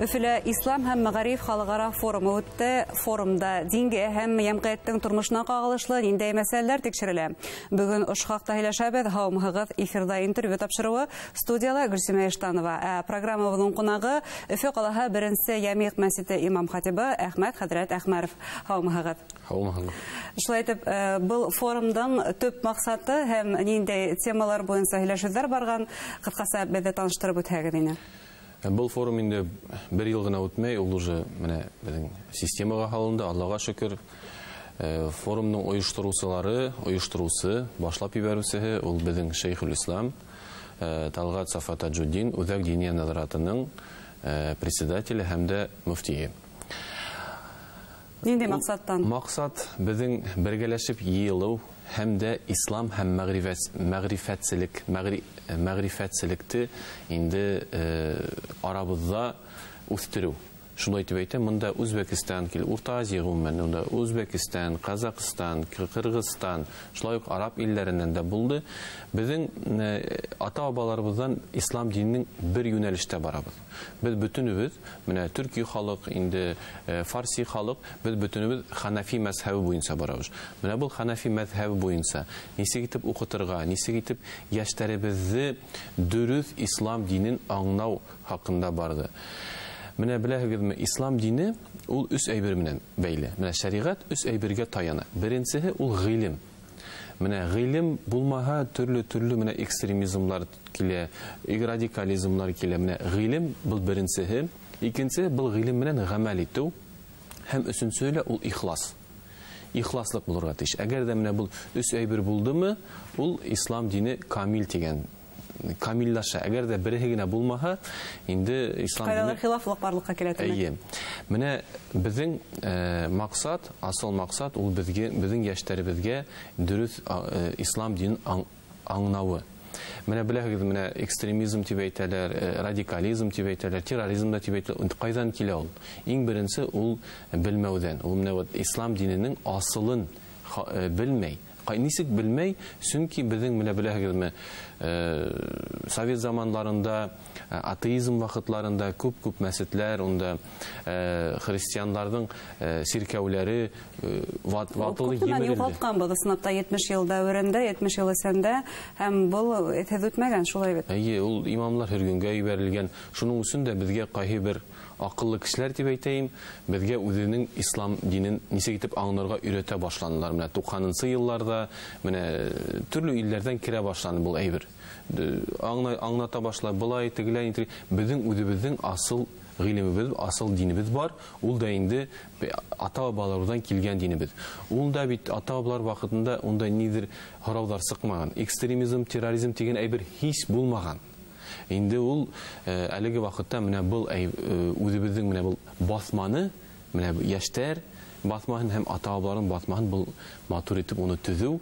Өфөлә Ислам һәм мәғариф халыҡ-ара форумы үтте. Форумда дингә һәм йәмғиәттең тормошона ҡағылышлы ниндәй мәсьәләләр тикшерелә. Бөгөн ошо хаҡта һөйләшәбеҙ. Һаумыһығыҙ, эфирҙа интервью тапшырыуы. Студияла Гөлсимә Иштанова. Ә программабыҙҙың ҡунағы Өфө ҡалаһы беренсе Йәмиғ мәсете имам хатибы Әхмәт хәҙрәт Әхмәров. Һаумыһығыҙ. Һаумыһығыҙ. Шулай итеп, был форумдың төп маҡсаты һәм ниндәй темалар буйынса һөйләшеүҙәр барған, ҡыҫҡаса беҙҙе таныштырып үтһәгеҙ ине. Был форум инде бер йыл ғына үтмәй, ул уже менә беҙҙең системаға һалынды, Аллаға шөкөр. Форумның ойоштороусылары, ойоштороусы, башлап ебәреүсеһе ул беҙҙең Шейхул Ислам Талғат Сафа Таджуддин, Үҙәк диния назаратының председателе һәм дә мөфтие. Ниндәй маҡсаттан? Маҡсат беҙҙең бергәләшеп йыйылыу һәм дә ислам һәм мәғрифәтселекте инде арабыҙҙа үҫтереү. Шулай тип әйтәм, мында Үзбәкстан килә, Урта Азия ғөмүмән, унда Үзбәкстан, Ҡаҙағстан, Ҡырғыҙстан, шулай уҡ араб илдәренән дә булды. Беҙҙең ата-бабаларыбыҙҙан ислам диненең бер йүнәлештә барабыҙ. Беҙ бөтөнөбөҙ, менә төрки халыҡ, инде фарси халыҡ, беҙ бөтөнөбөҙ ханафи мәзһәбе буйынса барабыҙ. Менә был ханафи мәзһәбе буйынса нисек итеп уҡытырға, нисек итеп йәштәребеҙҙе дөрөҫ ислам динен аңлау хаҡында барҙы. Менә беләһегеҙме, ислам дине ул өс әйбер менән бәйле. Менә шәриғәт өс әйбергә таяна. Беренсеһе ул ғилем. Менә ғилем булмаһа, төрлө-төрлө менә экстремизмлар килә, радикализмлар килә. Менә ғилем был беренсеһе. Икенсеһе был ғилем менән ғәмәл итеү. Һәм өсөнсөһө лә ул ихлас. Ихласлыҡ булырға тейеш. Әгәр ҙә менә был өс әйбер булдымы, ул ислам дине камил тигән, камиллаша. Әгәр ҙә береһе генә булмаһа, инде ислам Ҡайҙалыр дине хилафлыҡ барлыҡҡа килә тиме? Эйе. Менә беҙҙең маҡсат, асыл маҡсат ул беҙҙең йәштәребеҙгә дөрөҫ ислам динен аңлауы. Менә беләһегеҙ, менә экстремизм тип әйтәләр, радикализм тип әйтәләр, терроризм да тип әйтәләр. Инде ҡайҙан килә ул? Иң беренсе ул белмәүҙән. Ул менә вот ислам диненең асылын белмәй. Нисек белмәй? Сөнки беҙҙең менә беләһегеҙме, совет заманларында, атеизм ваҡытларында күп-күп мәсетләр, унда христиандарҙың сиркәүләре ватылы Күп нәмәне емерелде. юғалтҡан был ысынлап та 70 йыл дәүерендә, 70 йыл эсендә, һәм был эҙһеҙ үтмәгән, шулай бит. Эйе, ул имамлар һөргөнгә ебәрелгән. Шуның өсөн дә беҙгә ҡайһы бер аҡыллы кешеләр тип әйтәйем, беҙгә үҙенең ислам динен нисек итеп аңларға өйрәтә башланылар. Менә туҡһанынсы йылларҙа, менә төрлө илдәрҙән керә башланы был әйбер. Аңлата башлай, былай, тегеләй, тегеләй. Беҙҙең үҙебеҙҙең асыл ғилемебеҙ, асыл динебеҙ бар. Ул да инде ата-бабаларҙан килгән динебеҙ. Ул да бит ата-бабалар ваҡытында унда ниҙер һорауҙар сыҡмаған. Экстремизм, терроризм тигән әйбер һис булмаған. Инде ул әлеге ваҡытта менә был үҙебеҙҙең менә был баҫманы, менә йәштәр баҫмаһын һәм ата-бабаларҙың баҫмаһын был матур итеп уны төҙөү,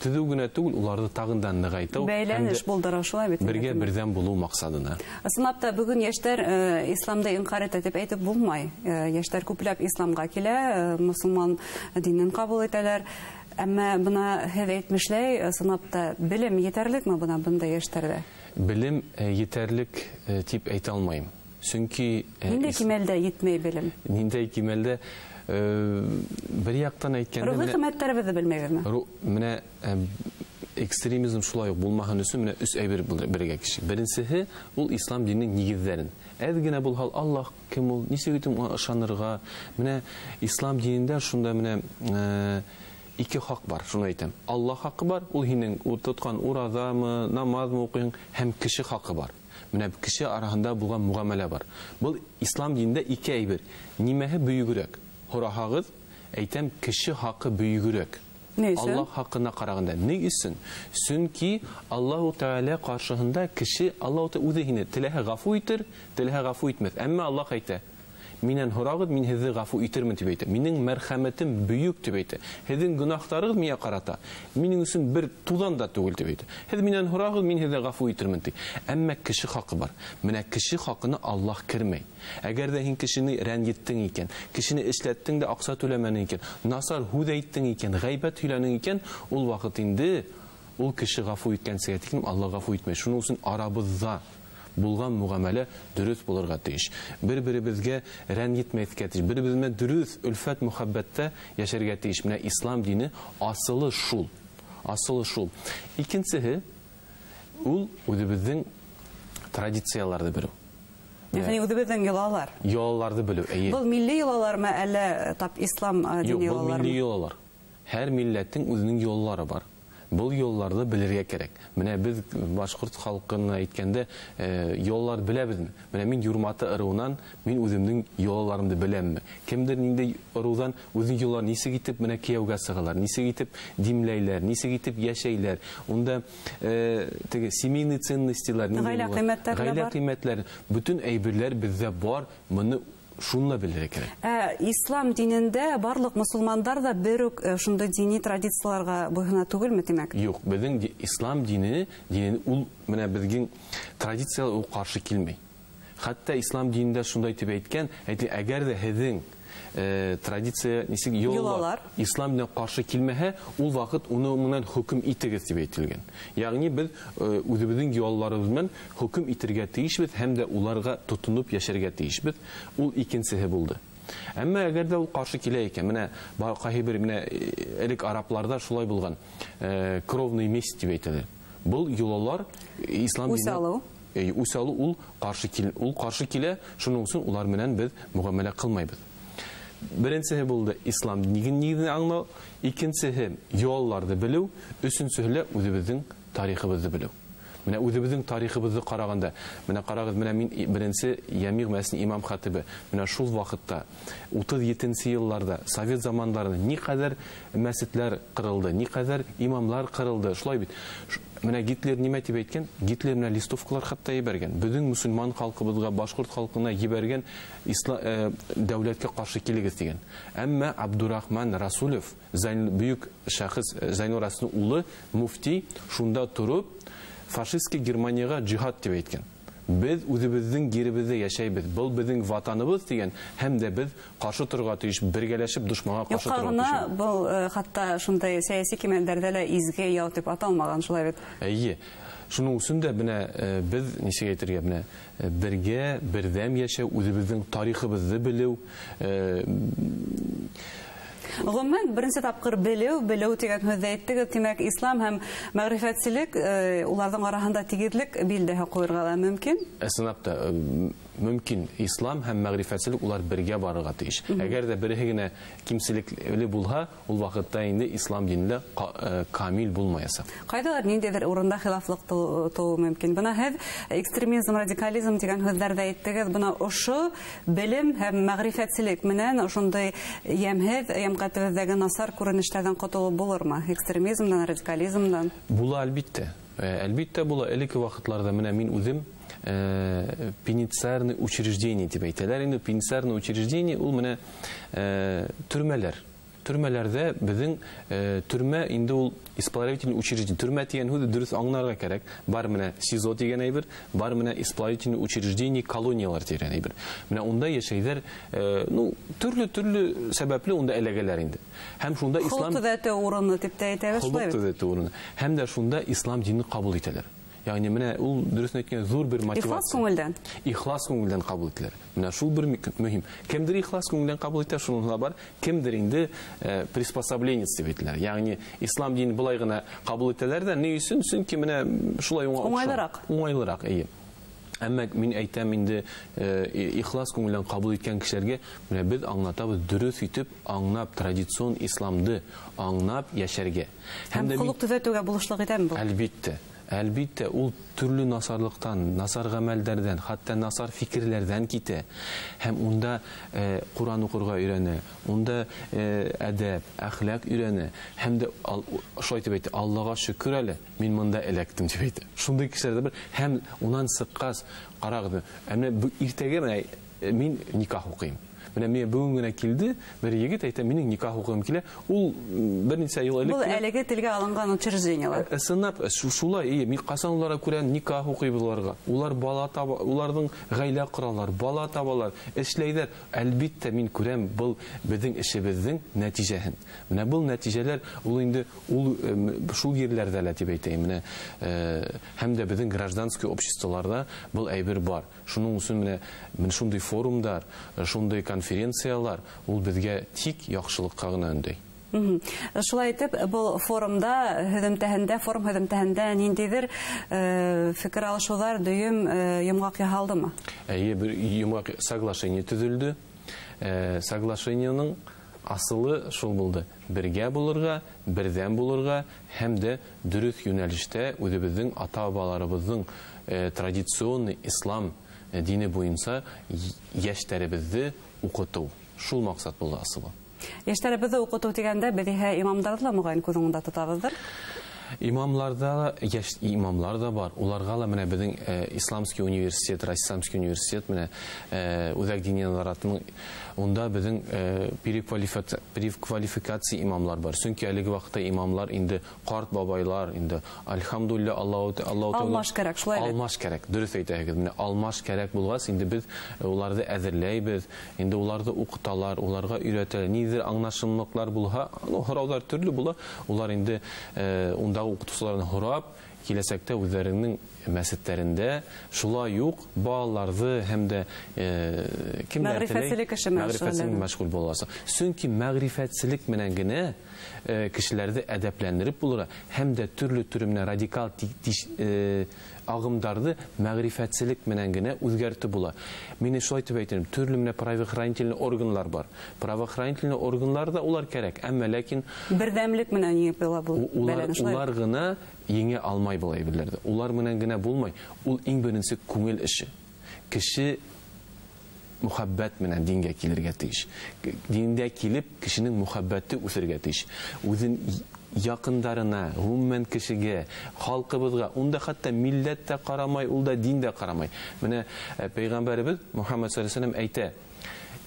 төҙөү генә түгел, уларҙы тағын да нығайтыу һәм Бәйләнеш дә булдыра, шулай бит инде. Бергә берҙәм булыу маҡсадына. Ысынлап та бөгөн йәштәр исламды инҡар итә тип әйтеп булмай. Йәштәр күпләп исламға килә, мосолман динен ҡабул итәләр. Әммә бына һеҙ әйтмешләй, ысынлап та белем етәрлекме бына бындай йәштәрҙә? Белем етәрлек тип әйтә алмайым. Сөнки Ниндәй кимәлдә етмәй белем? Ниндәй кимәлдә бер яҡтан әйткәндә Рухи менә ҡиммәттәребеҙҙе белмәйбеҙме? Менә экстремизм шулай уҡ булмаһын өсөн менә өс әйбер бергә кеше. Беренсеһе ул ислам диненең нигеҙҙәрен. Әҙ генә булһа, Аллаһ кем ул, нисек итеп уңа ышанырға? Менә ислам динендә шунда менә ике хаҡ бар, шуны әйтәм. Аллаһ хаҡы бар, ул һинең тотҡан ураҙамы, намаҙмы уҡыйың, һәм кеше хаҡы бар. Менә кеше араһында булған муғамәлә бар. Был ислам динендә ике әйбер. Нимәһе бөйөгөрәк? Һораһағыҙ, әйтәм, кеше хаҡы бөйөгөрәк. Ни өсөн? Аллаһ хаҡына ҡарағанда. Ни өсөн? Сөнки Аллаһу Тәғәлә ҡаршыһында кеше, Аллаһу Тәғәлә үҙе һине теләһә ғәфү итер, теләһә ғәфү итмәҫ. Әммә Аллаһ әйтә, минән һорағыҙ, мин һеҙҙе ғәфү итермен тип әйтә. Минең мәрхәмәтем бөйөк тип әйтә. Һеҙҙең гөнаһтарығыҙ миңә ҡарата, минең өсөн бер туҙан да түгел тип әйтә. Һеҙ минән һорағыҙ, мин һеҙҙе ғәфү итермен ти. Әммә кеше хаҡы бар. Менә кеше хаҡына Аллаһ кермәй. Әгәр ҙә һин кешене рәнйеттең икән, кешене эшләттең дә аҡса түләмәнең икән, насар һүҙ әйттең икән, ғәйбәт һөйләнең икән, ул ваҡыт инде ул кеше ғәфү иткәнсегә тиклем Аллаһ ғәфү итмәй. Шуның өсөн арабыҙҙа Булған муғамәлә дөрөҫ булырға тейеш. Бер-беребеҙгә рәнйетмәҫкә тейеш. Бер-беребеҙ менән дөрөҫ өлфәт мөхәббәттә йәшәргә тейеш. Менә ислам дине асылы шул. Асылы шул. Икенсеһе ул үҙебеҙҙең традицияларҙы белеү. Ягъни үҙебеҙҙең йолалар. Йолаларҙы белеү, эйе. Был милли йолалармы, әллә тап ислам дини Юҡ, был йолалармы? милли йолалар. Һәр милләттең үҙенең йолалары бар. Был йолаларҙы белергә кәрәк. Менә беҙ башҡорт халҡына әйткәндә, йолалар беләбеҙме? Менә мин Юрматы ырыуынан, мин үҙемдең йолаларымды беләмме? Кемдер ниндәй ырыуҙан үҙенең йолаларын нисек итеп менә кейәүгә сығалар, нисек итеп димләйләр, нисек итеп йәшәйләр. Унда, теге семейный ценностилар, ниндәй Ғаилә булыр? ҡиммәттәре лә Ғаилә бар. ҡиммәтләре, бөтөн әйберләр беҙҙә бар, быны шуны ла белергә кәрәк. Ислам динендә барлыҡ мосолмандар ҙа бер үк, шундай дини традицияларға буйһона түгелме, тимәк? Юҡ, беҙҙең ислам дине ул менә беҙгең традициялар ул ҡаршы килмәй. Хатта ислам динендә шундай тип әйткән, әйтә, әгәр ҙә һеҙҙең традиция нисек йолалар Йолалар. ислам диненә ҡаршы килмәһә, ул ваҡыт уны менән хөкөм итегеҙ тип әйтелгән. Ягъни беҙ үҙебеҙҙең йолаларыбыҙ менән хөкөм итергә тейешбеҙ һәм дә уларға тотоноп йәшәргә тейешбеҙ. Ул икенсеһе булды. Әммә әгәр дә ул ҡаршы килә икән, менә бар ҡайһы бер менә элек араб-ларҙа шулай булған, кровный месть тип әйтәләр. Был йолалар ислам Үс диненә алыу. Үс алыу ул ҡаршы кил, ул ҡаршы килә, шуның өсөн улар менән беҙ мөғәмәлә ҡылмайбыҙ. Беренсеһе булды ислам нигеҙен аңлау, икенсеһе йолаларҙы белеү, өсөнсөһө лә үҙебеҙҙең тарихыбыҙҙы белеү. Менә үҙебеҙҙең тарихыбыҙҙы ҡарағанда, менә ҡарағыҙ, менә мин беренсе Йәмиғ мәсжиденең имам хатибы, менә шул ваҡытта утыҙ етенсе йылларҙа совет замандарында ни ҡәҙәр мәсетләр ҡырылды, ни ҡәҙәр имамлар ҡырылды, шулай бит. Менә Гитлер нимә тип әйткән? Гитлер менә листовкалар хатта ебәргән. Беҙҙең мөселман халҡыбыҙға, башҡорт халҡына ебәргән дәүләткә ҡаршы килегеҙ тигән. Әммә Абдурахман Расулев, бөйөк шәхес, Зайнур Расуловтың улы, муфти, шунда тороп фашистский Германияға джихад тип әйткән. Беҙ үҙебеҙҙең еребеҙҙә йәшәйбеҙ, был беҙҙең ватаныбыҙ тигән, һәм дә беҙ ҡаршы торорға тейеш, бергәләшеп дошманға ҡаршы Юҡҡа торорға ғына тейеш. Был хатта шундай сәйәси кимәлдәрҙә лә изге яу тип аталмаған, шулай бит? Эйе. Шуның өсөн дә бына беҙ нисек әйтергә, бына бергә, берҙәм йәшәү, үҙебеҙҙең тарихыбыҙҙы белеү Ғөмүмән, беренсе тапҡыр белеү, белеү тигән һүҙҙе әйттегеҙ. Тимәк, ислам һәм мәғрифәтселек, уларҙың араһында тигеҙлек билдәһе ҡуйырға ла мөмкин. Ысынлап та мөмкин. Ислам һәм мәғрифәтселек улар бергә барырға тейеш. Әгәр ҙә береһе генә кимселекле булһа, ул ваҡытта инде ислам дине лә камил булмаясаҡ. Ҡайҙалыр ниндәйҙер урында хилафлыҡ тыуыу мөмкин. Бына һеҙ экстремизм, радикализм тигән һүҙҙәрҙе әйттегеҙ. Бына ошо белем һәм мәғрифәтселек менән ошондай йәмһеҙ йәмғиәтебеҙҙәге насар күренештәрҙән ҡотолоп булырмы? Экстремизмдан, радикализмдан? Була, әлбиттә. Әлбиттә була. Элекке ваҡытларҙа менә мин үҙем пенитенциарный учреждение тип әйтәләр инде. Пенитенциарный учреждение ул менә төрмәләр. Төрмәләрҙә беҙҙең төрмә инде ул исправительный учреждение. Төрмә тигән һүҙҙе дөрөҫ аңларға кәрәк. Бар менә СИЗО тигән әйбер, бар менә исправительный учреждение, колониялар тигән әйбер. Менә унда йәшәйҙәр төрлө-төрлө сәбәпле унда эләгәләр инде. Һәм шунда Холоҡ ислам төҙәтеү урыны тип тә әйтәбеҙ, Холоҡ шулай бит? төҙәтеү урыны. Һәм дә шунда ислам динен ҡабул итәләр. Ягъни менә ул дөрөҫөн әйткәндә ҙур бер мотивация. Ихлас күңелдән. Ихлас күңелдән ҡабул ителәр. Менә шул бер мөһим. Кемдер ихлас күңелдән ҡабул итә, шуның да бар. Кемдер инде приспособленец тип әйтеләр. Ягъни ислам динен былай ғына ҡабул итәләр ҙә, ни өсөн? Сөнки менә шулай уңа оҡшар. Уңайлыраҡ. Уңайлыраҡ, эйе. Әммә мин әйтәм инде ихлас күңелдән ҡабул иткән кешеләргә, менә беҙ аңлатабыҙ, дөрөҫ итеп аңлап, традицион исламды аңлап йәшәргә. Һәм Һәм дә мин холоҡ төҙәтеүгә булышлыҡ итәме был? Әлбиттә. Әлбиттә, ул төрлө насарлыҡтан, насар ғәмәлдәрҙән, хатта насар фикерләрҙән китә. Һәм унда Ҡуран уҡырға өйрәнә, унда әҙәп, әхлаҡ өйрәнә. Һәм дә шулай тип әйтә, Аллаға шөкөр әле, мин мында эләктем тип әйтә. Шундай кешеләр дә бар. Һәм унан сыҡҡас, ҡарағыҙ, ә менә иртәгә менә мин никах уҡыйым. Менә миңа бөгөн генә килде, бер егет әйтә, минең никах уҡығым килә. Ул бер нисә йыл элек. Был әлеге телгә алынған учреждениелар. Ысынлап, шулай, эйе, мин ҡасан уларға күрәм, никах уҡыйбыҙ уларға. Улар бала таба, уларҙың ғаилә ҡоралар, бала табалар, эшләйҙәр. Әлбиттә, мин күрәм был беҙҙең эшебеҙҙең нәтижәһен. Менә был нәтижәләр ул инде ул шул ерләрҙә лә тип әйтәйем. Менә һәм дә беҙҙең гражданский обществоларҙа был әйбер бар. Шуның өсөн менә шундай форумдар, шундай конференциялар ул беҙгә тик яҡшылыҡҡа ғына өндәй. Шулай итеп, был форумда, һөҙөмтәһендә, форум һөҙөмтәһендә ниндәйҙер фекер алышыуҙар, дөйөм йомғаҡ яһалдымы? Эйе, бер йомғаҡ соглашение төҙөлдө. Соглашениеның асылы шул булды: бергә булырға, берҙәм булырға һәм дә дөрөҫ йүнәлештә үҙебеҙҙең ата-бабаларыбыҙҙың традиционный ислам дине буйынса йәштәребеҙҙе уҡытыу. Шул маҡсат булды асылы. Йәштәребеҙҙе уҡытыу тигәндә беҙ иһә имамдарҙы ла моғайын күҙ уңында тотабыҙҙыр. Имамларда йәш имамлар да бар. Уларға ла менә беҙҙең Исламский университет, Российский университет менә Үҙәк дини наҙаратының унда беҙҙең переквалификация имамлар бар. Сөнки әлеге ваҡытта имамлар инде ҡарт бабайлар инде, альхамдулилла, Аллаһу Алмаш кәрәк, шулай бит? Алмаш кәрәк, дөрөҫ әйтәһегеҙ. Менә алмаш кәрәк булғас, инде беҙ уларҙы әҙерләйбеҙ, инде уларҙы уҡыталар, уларға өйрәтәләр. Ниҙер аңлашылмаҡлар булһа, һорауҙар төрлө була, улар инде ундағы уҡытыусыларҙан һорап, киләсәктә үҙҙәренең мәсеттәрендә шулай уҡ балаларҙы һәм дә кемдәр теләй, Мәғрифәтселек эше менән мәғрифәтселек шөғөлләнә. мәшғүл буласаҡ. Сөнки мәғрифәтселек менән генә кешеләрҙе әҙәпләндереп булыр һәм дә төрлө төрө менән радикал ағымдарҙы мәғрифәтселек менән генә үҙгәртеп була. Мин шулай тип әйтәм, төрлө менән правоохранительный органлар бар. Правоохранительный органлар да улар кәрәк, әммә ләкин берҙәмлек менән еңеп була был бәләне, шулай улар ғына еңә алмай был әйберләрҙе. Улар менән генә булмай. Ул иң беренсе күңел эше. Кеше мөхәббәт менән дингә килергә тейеш. Диндә килеп кешенең мөхәббәте үҫергә тейеш. Үҙен яҡындарына, ғөмүмән кешегә, халҡыбыҙға, унда хатта милләт тә ҡарамай, ул да дин дә ҡарамай. Менә пәйғәмбәребеҙ Мөхәммәд саллаллаһу алейһи ва сәлләм әйтә: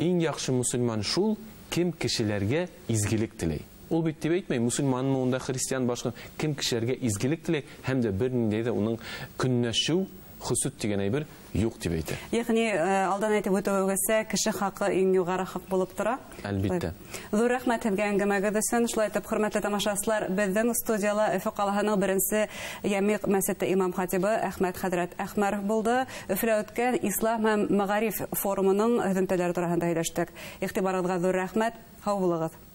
иң яҡшы мөселман шул, кем кешеләргә изгелек теләй. Ул бит тип әйтмәй, мөселманмы унда, христиан, башҡа, кем кешеләргә изгелек теләй һәм дә бер ниндәй ҙә уның көнләшеү, хөсөт тигән әйбер юҡ тип әйтә. Йәғни, алдан әйтеп үтеүегеҙсә, кеше хаҡы иң юғары хаҡ булып тора. Әлбиттә. Ҙур рәхмәт һеҙгә әңгәмәгеҙ өсөн. Шулай итеп, хөрмәтле тамашасылар, беҙҙең студияла Өфө ҡалаһының беренсе Йәмиғ мәсете имам хатибы Әхмәт хәҙрәт Әхмәров булды. Өфөлә үткән Ислам һәм мәғариф форумының һөҙөмтәләре тураһында һөйләштек. Иғтибарығыҙға ҙур рәхмәт. Һау булығыҙ.